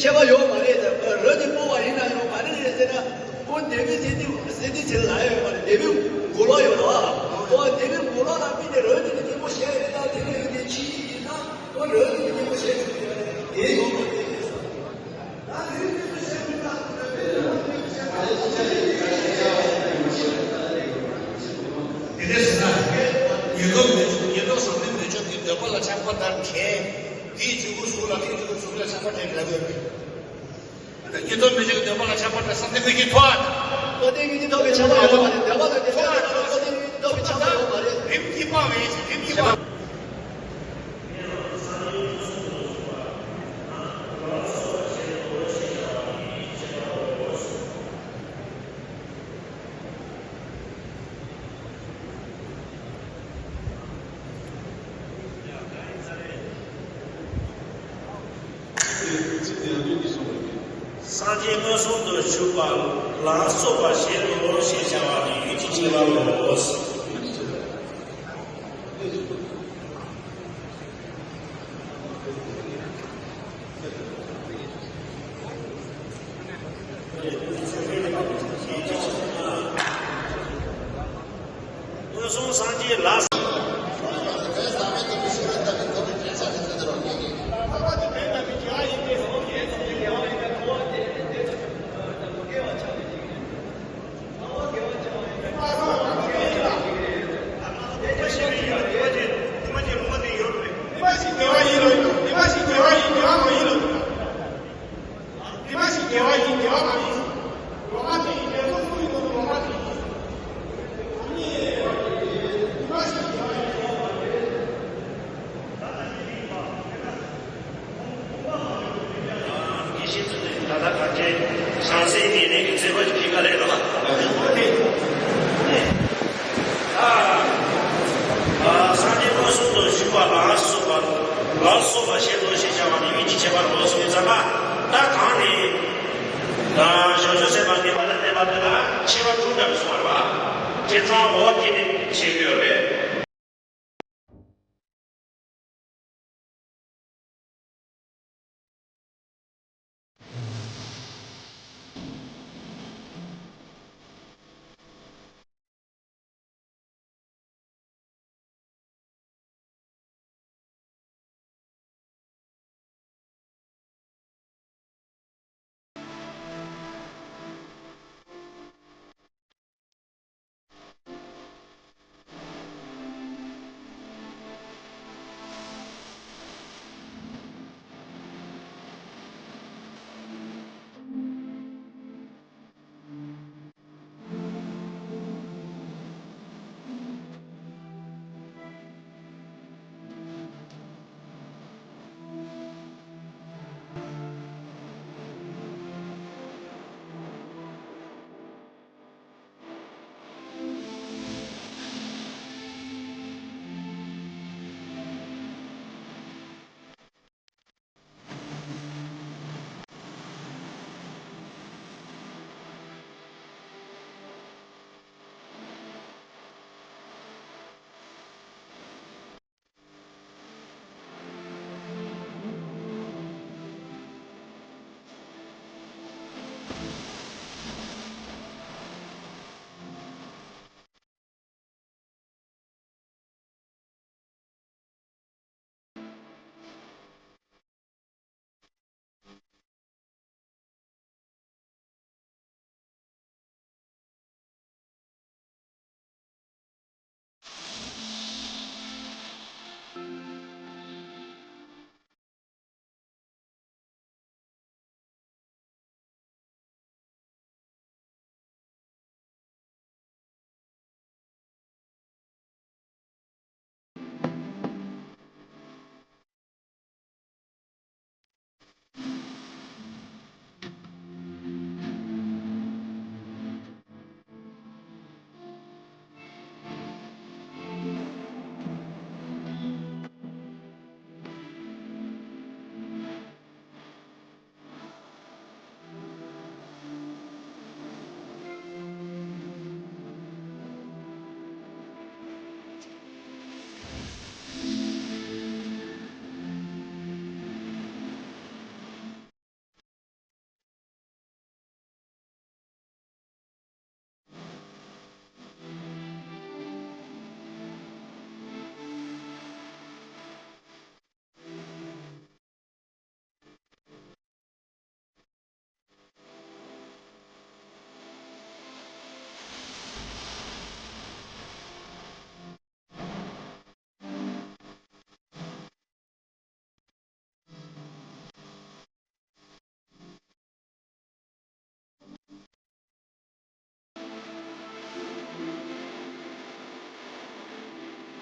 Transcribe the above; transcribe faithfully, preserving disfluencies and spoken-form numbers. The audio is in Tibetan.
ཁྱད་པར་ཡོད་མ་རེད་ཟེར། རང་གིས་སྤོབས་པ་ཡིན་ན་ཡང་མ་རེད་རེད་ཟེར་ན། ཁོ་འདས་པའི་ཚེ་འདི་ཚེ་འདི་ཚེ་ལ་ཡོད་མ་རེད། འདས་པའི་མགོ་ལོག་ཡོད་རེད་བ། ཁོ་འདས་པའི་མགོ་ལོག་ལ་དམིགས་ནས་རང་གིས་དེ་སྐྱེ་བོ་བཤད་ཡོད་ན། དེ་ནས་ཡོད་དེ་ཕྱི་ཡིན་ན། ཁོ་རང་གིས་དེ་སྐྱེ་བོ་བཤད་ཡོད་དེ་ཡོད་མ་རེད། དེ་འདྲ་ཟེར་ན། ཉེར་ཐོབ་མི་ཉེར་ཐོབ་བཟང་པོའི་མི་ཆོས་ཀྱི་འདོད་པ་ལ་ཆགས་པ་དང་བྲལ། དེའི་འཇུག་སྒོ་གཟུགས་ལ་དེའི་འཇུག་སྒོ་གཟུགས་ལ་ཆགས་པ་དེ་འདྲ་དགོས་རེད། ཉེར་ཐོབ་མི་ཆོས་ཀྱི་འདོད་པ་ལ་ཆགས་པ་དང་བསམ་གཏན་དངོས་གཞིའི་ཐོག། བསམ་གཏན་དངོས་གཞིའི་ཐོག་གི་ཆགས་པ་ཡོད་མ་རེད། འདོད་པ་དང་དེ་འདྲ་ཡོད་མ་རེད། བསམ་གཏན་དངོས་གཞིའི་ཐོག་གི་ཆགས་པ་ཡོད་མ་རེད། རིམ་གྱིས་སྤངས་པའི་ཕྱིར། རིམ་གྱིས་སྤངས། སངས་རྒྱས་མངོན་སུམ་དུ་བཞུགས་པ་ལ་སོགས་པ་བཞིན་དུ་ཞེས་བྱ་བ་ནི་ཡུལ་གྱི་ཁྱད་པར་རོ། མངོན་སུམ་སངས་རྒྱས་ལ། ད་ལྟ་གང་ཅི་བྱང་སེམས་ཀྱི་གནས་ཀྱི་རྩོད་པ་ཞིག་ཕྱི་ཁ་ལས་རོ། ཨ། ཨ། སངས་རྒྱས་མངོན་སུམ་དུ་བཞུགས་པ་ལ་སོགས་པ་ལ་སོགས་པ་བཞིན་དུ་ཞེས་བྱ་བ་ནི་ཡུལ་གྱི་ཁྱད་པར་རོ་གསུངས་པའི་ཙམ་པ། ད་གང་ནི། ད་བྱང་ཆུབ་སེམས་དཔའ་ངེས་པ་ལ་གནས་པ་དེ་ལ་ཁྱད་པར་དྲུག་འདྲ་གསུངས་པ་རེད་པ། ཁྱེད་ཚང་འོག་གི་ནི་ཤེས་ཀྱི་ཡོད་རེད།